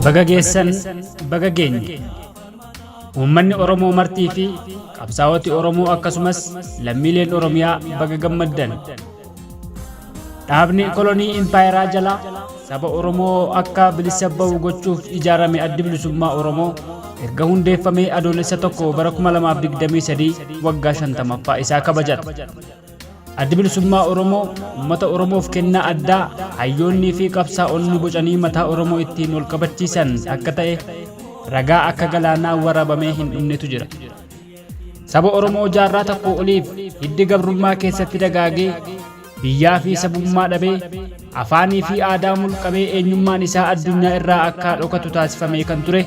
Baga geessan, baga geenye. Uummanni Oromoo martii fi qabsaa'oti Oromoo akkasumas lammiileen Oromiyaa baga gammaddan. Dhaabni kolonii impaayeraa jalaa saba Oromoo akka bilisa ba'u gochuuf ijaarame Addi Bilisummaa Oromoo erga hundeeffamee Adoolessa 1 bara 2023 waggaa 50ffaa isaa kabajata. Addi Bilisummaa Oromoo uummata Oromoof kennaa addaa hayyoonnii fi qabsaa'onni bocanii mataa Oromoo ittiin ol qabachiisan akka ta'e ragaa akka galaanaa waraabamee hin dhumnetu jira. Saba Oromoo jaarraa tokko oliif hiddi gabrummaa keessatti dagaagee biyyaa fi sabummaa dhabee afaanii fi aadaa mulqamee eenyummaan isaa addunyaa irraa akka dhokatu taasifamee kan ture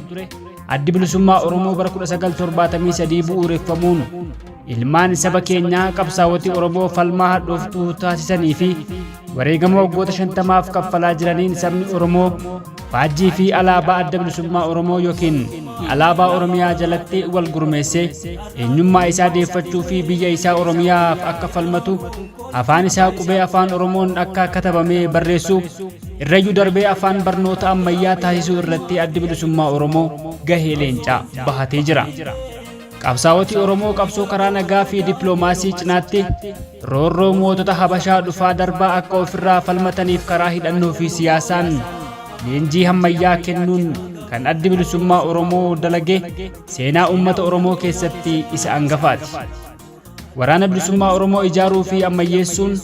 Addi Bilisummaa Oromoo bara 1973 bu'uureffamuun ilmaan saba keenyaa qabsaa'oti Oromoo falmaa hadhooftuu taasisanii fi wareegama waggoota 50f kaffalaa jiraniin sabni Oromoo faajjii fi alaabaa Adda Bilisummaa Oromoo yookiin alaabaa Oromiyaa jalatti wal gurmeessee eenyummaa isaa deeffachuu fi biyya isaa Oromiyaaf akka falmatu afaan isaa qubee afaan Oromoon akka katabamee barreessu irrayyuu darbee afaan barnoota ammayyaa taasisuu irratti Addi Bilisummaa Oromoo gahee leencaa bahatee jira. Qabsaa'oti Oromoo qabsoo karaa nagaa fi dippiloomaasii cinaatti roorroo mootota Habashaa dhufaa darbaa akka ofirraa falmataniif karaa hidhannoo fi siyaasaan leenjii hammayyaa kennuun kan Addi Bilisummaa Oromoo dalage seenaa uummata Oromoo keessatti isa angafaati. Waraana Bilisummaa Oromoo ijaaruu fi ammayyeessuun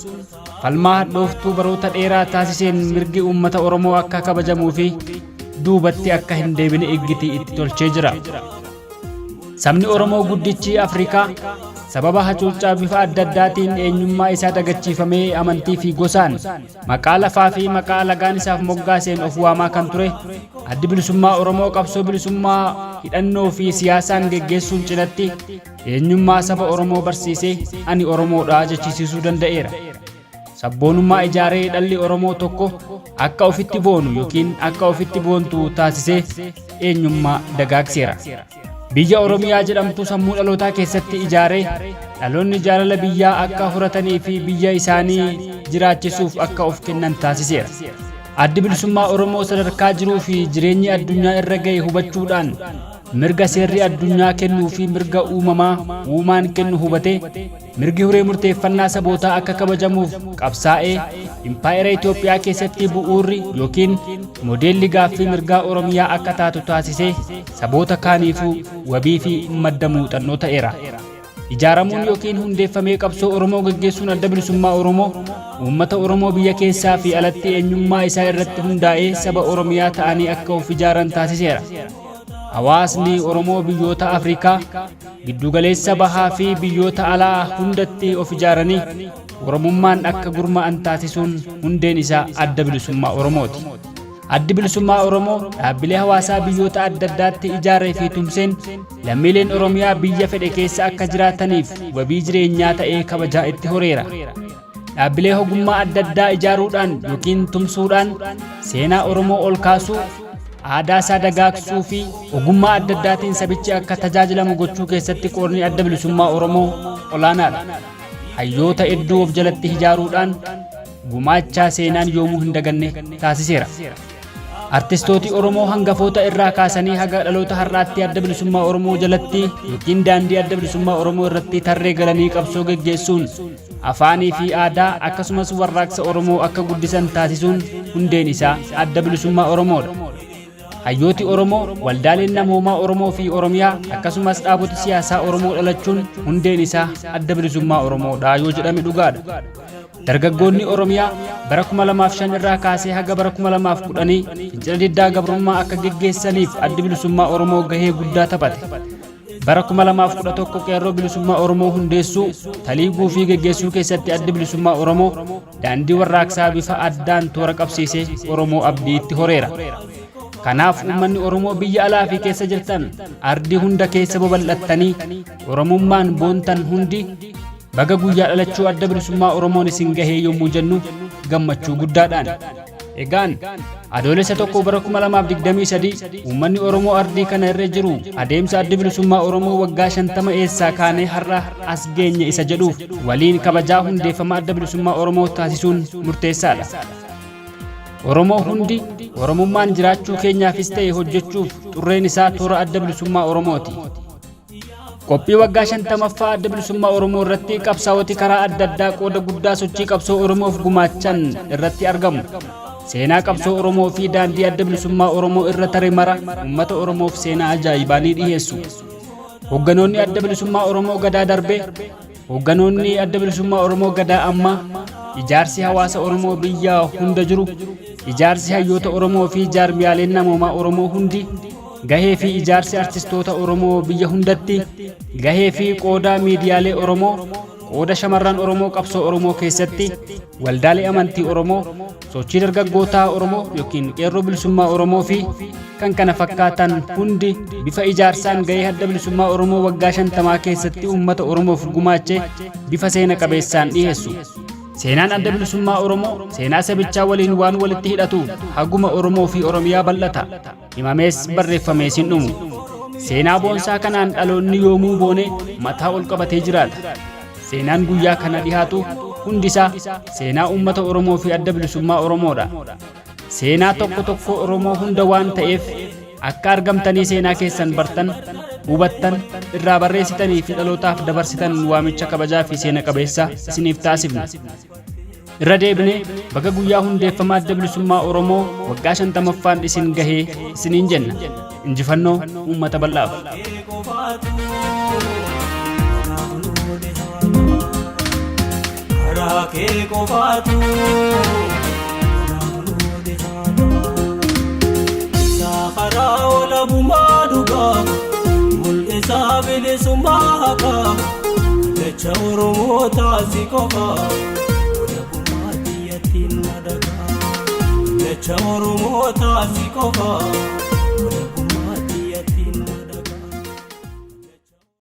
falmaa hadhooftuu baroota dheeraa taasiseen mirgi uummata Oromoo akka kabajamuu fi duubatti akka hin deebine iggitii itti tolchee jira. Sabni Oromoo guddichi Afrikaa sababa hacuuccaa bifa adda addaatiin eenyummaa isaa dagachiifamee amantii fi gosaan maqaa lafaa fi maqaa alagaan isaaf moggaaseen of waamaa kan ture Addi Bilisummaa Oromoo qabsoo bilisummaa hidhannoo fi siyaasaan geggeessuun cinatti eenyummaa saba Oromoo barsiisee ani Oromoodha jechisiisuu danda'eera. Sabboonummaa ijaaree dhalli Oromoo tokko akka ofitti boonu yookiin akka ofitti boontu taasisee eenyummaa dagaagseera. Biyya Oromiyaa jedhamtu sammuu dhalootaa keessatti ijaaree dhaloonni jaalala biyyaa akka horatanii fi biyya isaanii jiraachisuuf akka of kennan taasiseera. Addi Bilisummaa Oromoo sadarkaa jiruu fi jireenyi addunyaa irra ga'e hubachuudhaan mirga seerri addunyaa kennuu fi mirga uumamaa uumaan kennu hubatee mirgi huree murteeffannaa sabootaa akka kabajamuuf qabsaa'ee impaayera Itoophiyaa keessatti bu'uurri yookiin modeelli gaaffii mirgaa Oromiyaa akka taatu taasisee saboota kaaniifuu wabii fi madda muuxannoo ta'eera. Ijaaramuun yookiin hundeeffamee qabsoo Oromoo gaggeessuun Adda Bilisummaa Oromoo uummata Oromoo biyya keessaa fi alatti eenyummaa isaa irratti hundaa'ee saba Oromiyaa ta'anii akka of ijaaran taasiseera. Hawaasni Oromoo biyyoota Afrikaa, giddugaleessa bahaa fi biyyoota alaa hundatti of ijaaranii Oromummaan akka gurmaa'an taasisuun hundeen isaa Adda Bilisummaa Oromooti. Addi Bilisummaa Oromoo dhaabbilee hawaasaa biyyoota adda addaatti ijaaree fi tumseen lammiileen Oromiyaa biyya fedhe keessa akka jiraataniif wabii jireenyaa ta'ee kabajaa itti horeera. Dhaabbilee hogummaa adda addaa ijaaruudhaan yookiin tumsuudhaan seenaa Oromoo ol kaasuu, aadaa isaa dagaagsuu fi ogummaa adda addaatiin sabichi akka tajaajilamu gochuu keessatti qoodni Adda Bilisummaa Oromoo olaanaadha. Hayyoota hedduu of jalatti ijaaruudhaan gumaachaa seenaan yoomuu hin daganne taasiseera. Artistooti Oromoo hangafoota irraa kaasanii haga dhaloota har'aatti Adda Bilisummaa Oromoo jalatti yookiin daandii Adda Bilisummaa Oromoo irratti tarree galanii qabsoo geggeessuun afaanii fi aadaa akkasumas warraaqsa Oromoo akka guddisan taasisuun hundeen isaa Adda Bilisummaa Oromoodha. Hayyooti Oromoo, waldaaleen namoomaa Oromoo fi Oromiyaa akkasumas dhaaboti siyaasaa Oromoo dhalachuun hundeen isaa Adda Bilisummaa Oromoodha yoo jedhame dhugaadha. Dargaggoonni Oromiyaa bara 2005 irraa kaasee haga bara 2010 fincila diddaa gabrummaa akka geggeessaniif Addi Bilisummaa Oromoo gahee guddaa taphate. Bara 2011 Qeerroo Bilisummaa Oromoo hundeessuu, taliiguu fi geggeessuu keessatti Addi Bilisummaa Oromoo daandii warraaqsaa bifa addaan toora qabsiisee Oromoo abdii itti horeera. Kanaaf uummanni Oromoo biyya alaa fi keessa jirtan ardii hunda keessa babal'attanii Oromummaan boontan hundi baga guyyaa dhalachuu Adda Bilisummaa Oromoon isin gahee yommuu jennu gammachuu guddaadhaan. Egaan Adoolessa 1 bara 2023 uummanni Oromoo ardii kana irra jiru adeemsa Addi Bilisummaa Oromoo waggaa 50 eessaa kaanee har'a as geenye isa jedhuuf waliin kabajaa hundeeffama Adda Bilisummaa Oromoo taasisuun murteessaadha. Oromoo hundi Oromummaan jiraachuu keenyaafis ta'e hojjechuuf xurreen isaa toora Adda Bilisummaa Oromooti. Qophii waggaa 50ffaa Adda Bilisummaa Oromoo irratti qabsaa'oti karaa adda addaa qooda guddaa sochii qabsoo Oromoof gumaachan irratti argamu. Seenaa qabsoo Oromoo fi daandii Adda Bilisummaa Oromoo irra tare mara uummata Oromoof seenaa ajaa'ibaa ni dhiheessu. Hoogganoonni Adda Bilisummaa Oromoo gadaa darbe, hoogganoonni Adda Bilisummaa Oromoo gadaa ammaa, ijaarsi hawaasa Oromoo biyya hunda jiru, ijaarsi hayyoota Oromoo fi jaarmiyaaleen namoomaa Oromoo hundi, gahee fi ijaarsi artistoota Oromoo biyya hundatti, gahee fi qooda miidiyaalee Oromoo, qooda shamarran Oromoo qabsoo Oromoo keessatti, waldaalee amantii Oromoo, sochii dargaggootaa Oromoo yookiin qeerroo bilisummaa Oromoo fi kan kana fakkaatan hundi bifa ijaarsaan gahee Adda Bilisummaa Oromoo waggaa 50 keessatti uummata Oromoof gumaache bifa seena qabeessaan dhiheessu. Seenaan Adda Bilisummaa Oromoo seenaa sabichaa waliin waan walitti hidhatuuf haguma Oromoo fi Oromiyaa bal'ata. Himamees barreeffamees hin dhumu. Seenaa boonsaa kanaan dhaloonni yoomuu boone mataa ol qabatee jiraata. Seenaan guyyaa kana dhihaatu hundisaa seenaa uummata Oromoo fi Adda Bilisummaa Oromoodha. Seenaa tokko tokko Oromoo hunda waan ta'eef akka argamtanii seenaa keessan bartan, hubattan, irraa barreessitanii fi dhalootaaf dabarsitan waamicha kabajaa fi seena qabeessa isiniif taasifna. Irra deebinee baga guyyaa hundeeffama Adda Bilisummaa Oromoo waggaa 50ffaan isin gahee isiniin jenna. Injifannoo uummata bal'aaf. Karaa kee qofaatu Isaa karaa olabumaa dhugaa mul'isaa bilisummaa haqaa jecha Oromoo taasi qofaa olabumaa biyyattiin madagaa jecha Oromoo taasi qofaa.